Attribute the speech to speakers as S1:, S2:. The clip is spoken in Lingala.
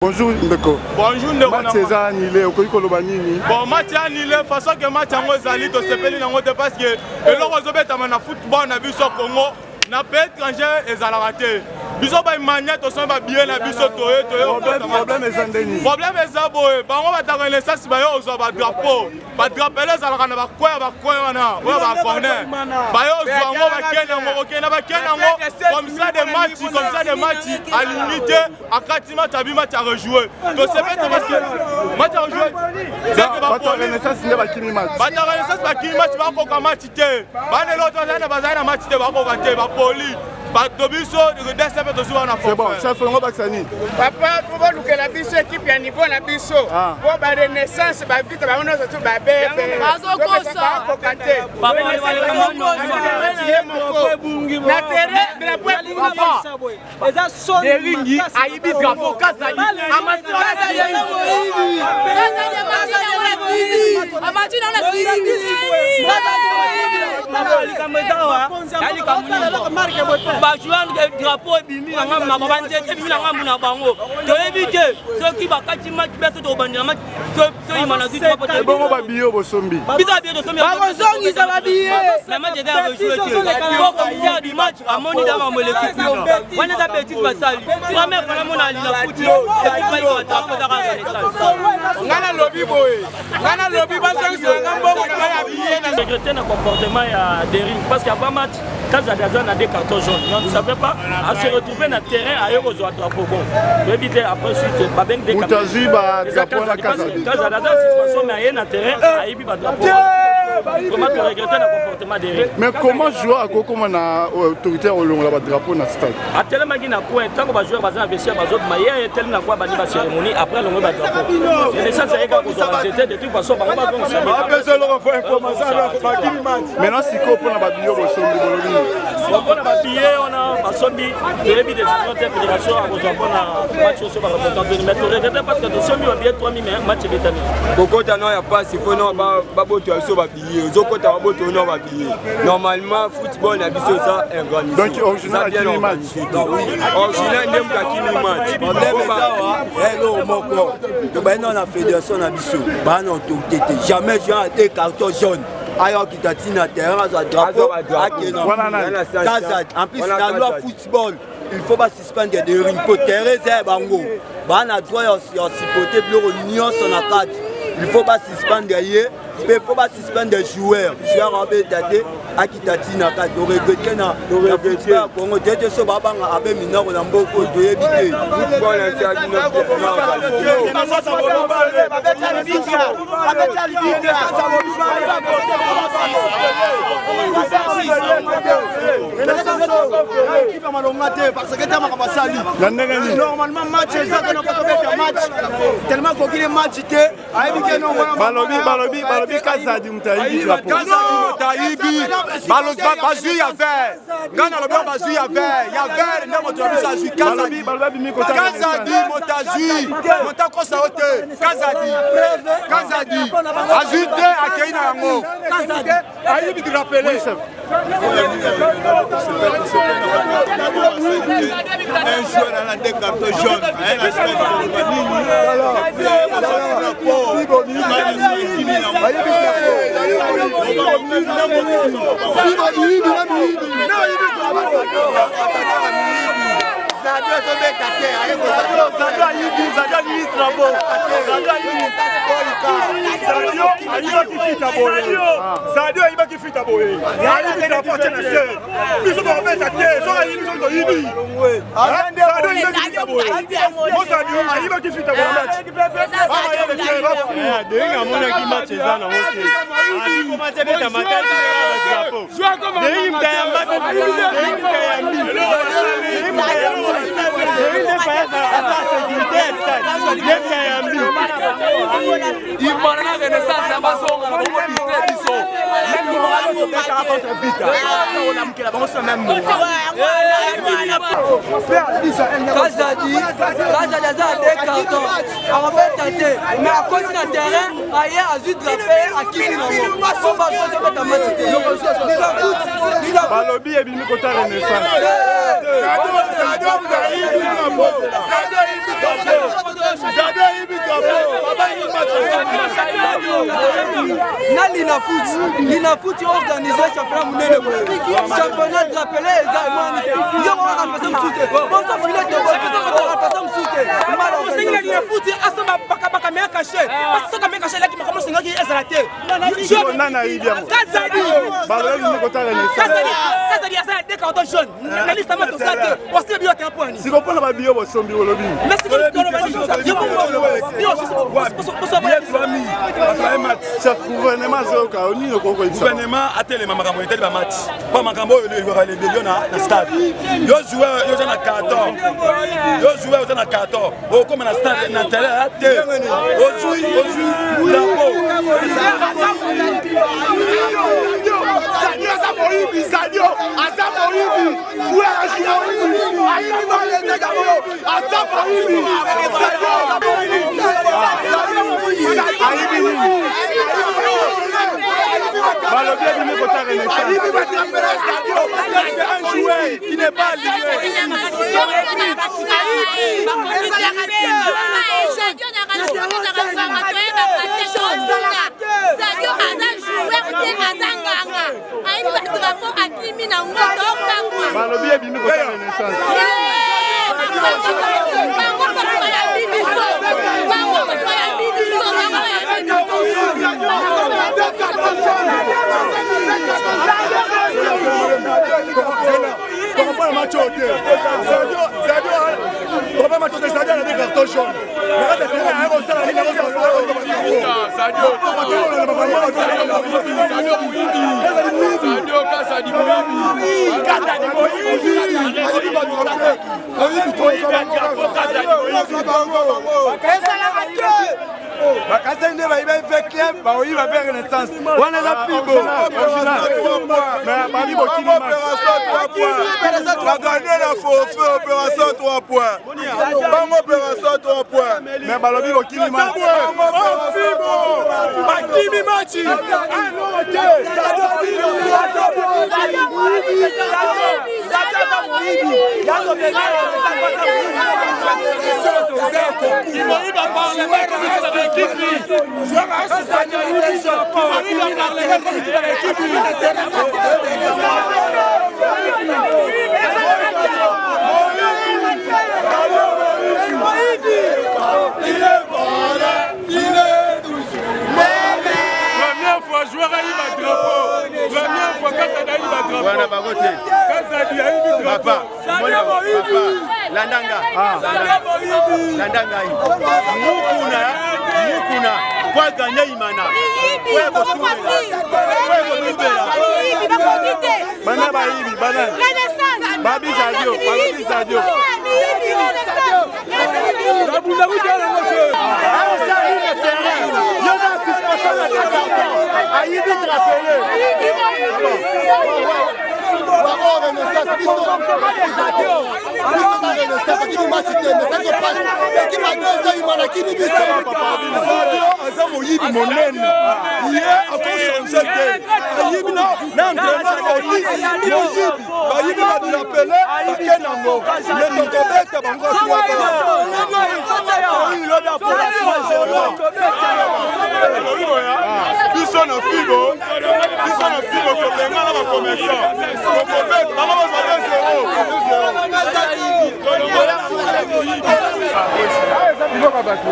S1: Bonjour ndeko.
S2: Bonjour ndeko.
S1: Match eza annulé, okoki koloba nini?
S2: Bon, match annulé, façon que match yango ezali tosepeli nango te parce que eloko ezobetama na football na biso Congo na pays étranger ezalaka te. Biso ba mania tosombi ba billet na biso toye toye.
S1: Problème eza ndeni?
S2: Problème eza boye, bango bataka Renaissance baye ozwa ba drapeau. Ba drapeau ezalaka na ba coin ba coin wana, oyo ba corner. Baye ozwa yango bakende yango, kokende bakende yango comme ça de match, comme ça de match alingi te. Akati match abi match à rejouer. Tosepeli te parce que match à rejouer.
S1: Bato ya Renaissance nde bakimi match.
S2: Bato ya Renaissance bakimi match, bakoka match te. Bana eloko bazali na bazali na match te, bakoka te, bapoli. Bato biso DSP tozwi wana
S1: C'est bon, chef yango bakisa nini?
S3: Papa, po bolukela biso équipe ya niveau na biso. Po ba Renaissance ba vita bango nyonso tu ba bebe.
S4: Bazokosa.
S3: Bakoka te. Na terrain drapeau ebungi.
S4: Eza soni.
S5: Deringi ayibi drapeau Kazadi.
S6: Likambo eza awa ya likambo nini? Bajoueur drapeau ebimi na ngambo na bango, banzete ebimi na ngambo na bango, toyebi te soki bakati match biso tokobandela match toyima na zwi drapeau te.
S1: Ebongo ba billet bosombi?
S6: Biso ba billet tosombi,
S5: bakozongisa ba billet.
S6: Mais match eza ya rejouer te, po commissaire du match amoni da makambo eleki kuna wana, eza betise basali. Première fois namona alina futi ekipe ayibaka drapeau, ezaka Renaissance.
S3: Nga nalobi boye, nga nalobi bazongisela nga mbongo na ngai ya billet na
S7: Regretter le comportement ya Dering parce qu'avant match Kazadi aza na deux cartons jaunes, mais on ne savait pas à se retrouver na terrain aye kozwa drapeau. Bon, toyebi te après suite babengi deux.
S1: Moto azwi ba drapeau wana Kazadi.
S7: Kazadi aza suspension, mais aye na terrain ayibi ba drapeau. Vraiment to regretter na comportement Dering.
S1: Mais comment joueur akokoma na autorité ya kolongola ba drapeau na stade?
S7: Atelemaki na coin ntango bajoueur baza na vestiaire, bazobima, ye etelemi na coin, bandi ba cérémonie, après alongoli ba drapeau. Renaissance ayeka kozwa banzete. De toute façon bango bazongisa.
S1: Maintenant sikoyo mpona ba billet bosombi, bolobi nini?
S7: Mpona ba billet wana basombi, toyebi décision te fédération akozwa mpona match oyo bareportant, mais toregrete parce que tosombi ba billet 3000, mais match ebetami.
S8: Kokota no ya pasi, fo no babotola biso babillet, ozokota babotola no babillet. Normalement football na biso eza organisé.
S1: Donc original akimi match?
S8: Original nde moto akimi match.
S9: Problème eza awa, eloko moko tobayi nao na fédération na biso, baa na autorité te. Jamais joueur a deux carton jaune aya okita ntina terrain azwa drapeau akende. Kazadi en plus, na loi football il faut basuspendre Dering mpo terrain eza ya bango, baa na droit ya supporter biloko nyonso na kati. Il faut basuspendre ye mpe faut basuspendre joueur, joueur abeta te, akita ntina kati. Toregrete na football ya Congo te te so babanga abe minoko na mboka oyo, toyebi te.
S10: Équipe malonga te parce que ta makambo asali.
S1: Na ndenge nini?
S10: Normalement match eza te, nakotobeta match tellement kokili match te, ayebi ke non.
S1: Balobi balobi balobi Kazadi moto ayibi drapeau.
S8: Kazadi moto ayibi, bazwi ya vert. Ngai nalobi oyo bazwi ya vert, ya vert nde moto na biso azwi.
S1: Balobi balobi abimi kota.
S8: Kazadi moto azwi, moto akosa yo te. Kazadi, Kazadi azwi te, akei na yango, ayibi drapeau.
S1: Oui, chef.
S8: Un joueur a deux cartons jaunes, un stade koloba nini?
S2: Sadio ayibaki fita boye, ayibi drapeau, atie na se. Biso tokobeta te soki ayibi, soki toyibi. Sadio ayibaki fita boye, mo Sadio ayibaki fita boye na match.
S11: Dering amonaki match eza nango te, abeta matati drapeau. Dering mutayamba, Dering mutayambi, Dering mutayambi, Dering nde faya aza sécurité ya stade, nde mutayambi.
S5: Imana na Renaissance ya bazonga na bongo, distre biso. Tobetaka contre Vita. Olamukela bango so même
S6: Kazadi, Kazadi aza na deux carton akobeta te mais akoti na terrain aye azwi drape akimi nango po bakotobeta match te.
S1: Balobi ebimi kota Renaissance.
S6: Na Linafoot, Linafoot organise championnat monene boye, championnat drapele eza emwani te, yo kaka pesa mosusu te, boso file tobotoka pesa mosusu te.
S5: Osengi na Linafoot asomba bakamera cache, basoka mera cache elaki makambo osengaki ezala te.
S1: Nani ayibi yango?
S5: Kazadi.
S1: Balobi ebimi kota Renaissance.
S5: Kazadi aza na deux carton jaune na liste ma toza te, osila biyo terrain mpo nini?
S1: Siko mpona babiyo bosombi olobi. Chef, gouvernement azoyoka nini? Okoki koyebisa
S8: gouvernement atelema makambo etali bamatch, mpo makambo oyo elobaka lebelio na stade. Yo joueur, yo oza na carton, yo joueur oza na carton, okóma na stade na terrain te, ozwi ozwi drapeau.
S10: Sadio aza moyibi, Sadio aza moyibi, ayibi aza moyibi.
S1: Ayibi nini? Balobi ebimi kota Renaissance.
S8: C'est un joueur qui n'est pas aligné.
S4: Sadio aza joueur te, aza nganga, ayebi badrapeau, akimi nango, tokamwa.
S1: Balobi ebimi kota Renaissance.
S4: Bango bato bayambi biso, bango bato bayambi biso, bango bayambi.
S8: Tokopona match oyo te. Tokopona match oyo te. Sadio ana carton jaune na kati ya terrain, aye kosala nini?
S10: Ezalaka te.
S8: Bakasaki nde bayiba mpe club, bakoyiba mpe Renaissance wana, eza fibo.
S1: Babi bokimi.
S2: Bagane na forfait, opération 3 points, bango opération 3 points.
S1: Mais balobi bokimi match.
S8: Bakimi match.
S2: Première fois joueur ayiba drapeau, première fois Kazadi ayiba drapeau.
S11: Wana bango te.
S2: Kazadi ayibi drapeau.
S11: Papa, papa, landanga, landa ngai. Mukuna, Mukuna po aganye Imana, po ekotubela.
S1: Bana bayibi bana babi Sadio, balobi Sadio.
S9: Aosali na terrain, yo na suspension na deux carton, ayibi drapele.
S10: Bango Renaissance, biso biso na Renaissance akimi match te, mais sazo passe ekipe ade eza Imana akimi biso.
S8: Sadio aza moyibi monene, ye akochange te, ayibi na entraîneur Otis moyibi, bayibi badrapele bake nango, me tokobeta bango.
S2: Biso na fibo, biso na fibo, tobenga na bacommerçant, tokobeta bango, bazwa 2-0.
S1: Biloko ya bato.